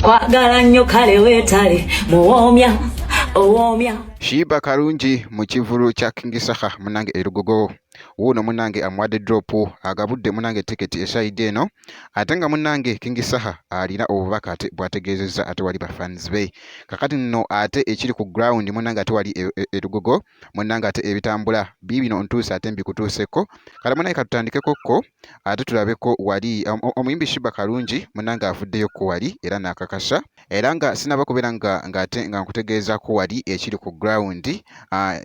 Kwagala nnyo kale weetale muwoomya owoomya. Sheebah Karungi mu kivvulu kya King Saha munnange e Lugogo. Wuuno munnange amuwadde drop, agabudde munnange tiketi esayidi eno, ate nga munnange King Saha alina obubaka ate bw'ategeezezza ate wali ba fans be. Kakati nno ate ekiri ku ground munnange ate wali e Lugogo munnange ate ebitambula biibino ntuuse ate mbikutuuseko. Kale munnange katutandikeko ko ate tulabeko wali omuyimbi Sheebah Karungi munnange avuddeyo ko wali era n'akakasa, era nga sinaba kubeera nga ng'ate nga nkutegeezaako wali ekiri ku ground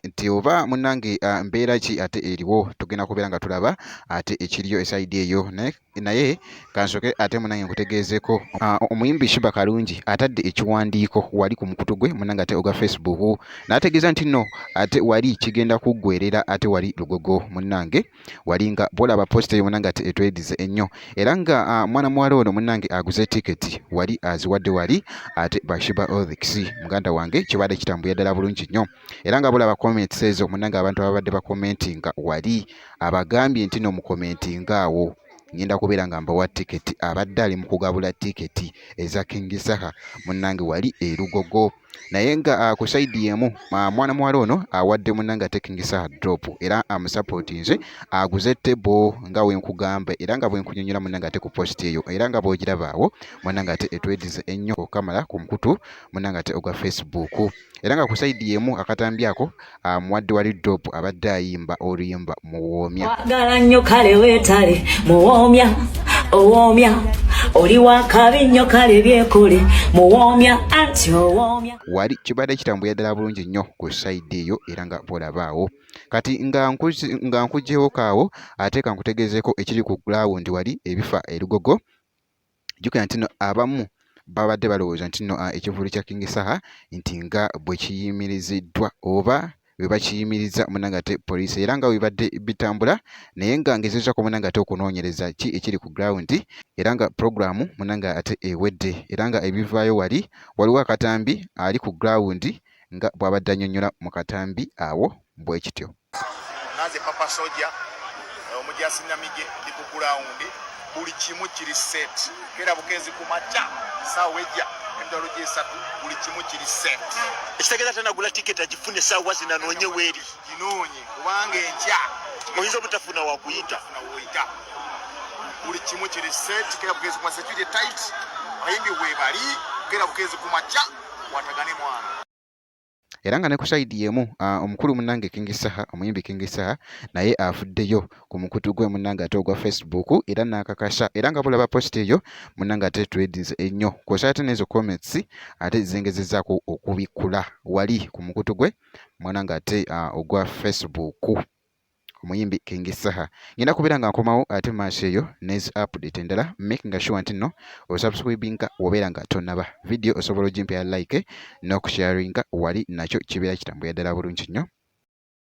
nti oba munnange mbeera ki ate eriwo, tugenda kubeera nga tulaba ate ekiriyo esayidi eyo. Naye kansooke ate munnange nkutegeezeeko, omuyimbi Sheebah Karungi atadde ekiwandiiko wali ku mukutu gwe munnange ate ogwa Facebook, n'ategeeza nti nno ate wali kigenda kuggweerera ate wali Lugogo munnange wali nga bw'olaba post eyo munnange ate etwedize ennyo, era nga mwana muwala ono munnange aguze tiketi wali aziwadde wali ate ba Sheebah Olix. Muganda wange kibadde kitambulira ddala bulungi nnyo, era nga bw'olaba comments ezo munnange abantu ababadde bakomentinga wali abagambye nti no mukomentinga awo ngenda kubeera nga mbawa tiketi. Abadde ali mu kugabula tiketi eza King Saha munnange wali e Lugogo, naye nga ku sayidi emu mwana muwala ono awadde munnange ate King Saha drop, era amusapootinze aguze table nga bwe nkugamba era nga bwe nkunyonnyola munnange ate ku post eyo, era nga bw'ogiraba awo munnange ate etwedize ennyo okamala ku mukutu munnange ate ogwa Facebook. Era nga ku sayidi emu akatambi ako amuwadde wali drop, abadde ayimba oluyimba Muwoomya. Kwagala nnyo kale weetale muwoomya owoomya, oli wakabi nnyo kale byekole muwoomya anti owoomya. Wali kibadde kitambulira ddala bulungi nnyo ku sayidi eyo, era nga bw'olaba awo. Kati nga nkuggyewo kaawo ate kankutegeezeeko ekiri ku ground wali ebifa e Lugogo. Jjukira nti nno abamu babadde balowooza nti nno ekivvulu kya King Saha nti nga bwe kiyimiriziddwa oba bwe bakiyimiriza munnange ate poliisi, era nga bwe bibadde bitambula, naye nga ngezezzaako munnange ate okunoonyereza ki ekiri ku ground, era nga pulogulaamu munnange ate ewedde, era nga ebivaayo wali waliwo akatambi ali ku ground nga bw'abadde annyonnyola mu katambi awo bwe kityo. Nanze Papa Soja omujasi Namige, ndi ku ground, buli kimu kiri set. Kera bukezi ku makya saawa ejja 30,000, buli kimu kiri set. Ekitegeeza tanagula tiketi agifune essaawa zino, anoonye weeri. Ginoonye kubanga enkya oyinza obutafuna wakuyita. Funa woyita. Buli kimu kiri set. Kera bukezi ku security tight, abayimbi weebali. Kera bukezi ku makya kwatagane mwana. Era nga ne ku sayidi emu omukulu munnange King Saha, omuyimbi King Saha naye avuddeyo ku mukutu gwe munnange ate ogwa Facebook era n'akakasa, era nga bulaba post eyo munnange ate trendinze ennyo, kw'ossa ate n'ezo comments ate zengezezzaako okubikkula wali ku mukutu gwe munnange ate ogwa Facebook omuyimbi King Saha. Ngenda kubeera nga nkomawo ate mu maaso eyo nezi update endala, making sure nti nno osubscribinga wobeera nga tonnaba. Video osobola ogimpera like n'okusharinga wali, nakyo kibeera kitambulira ddala bulungi nnyo.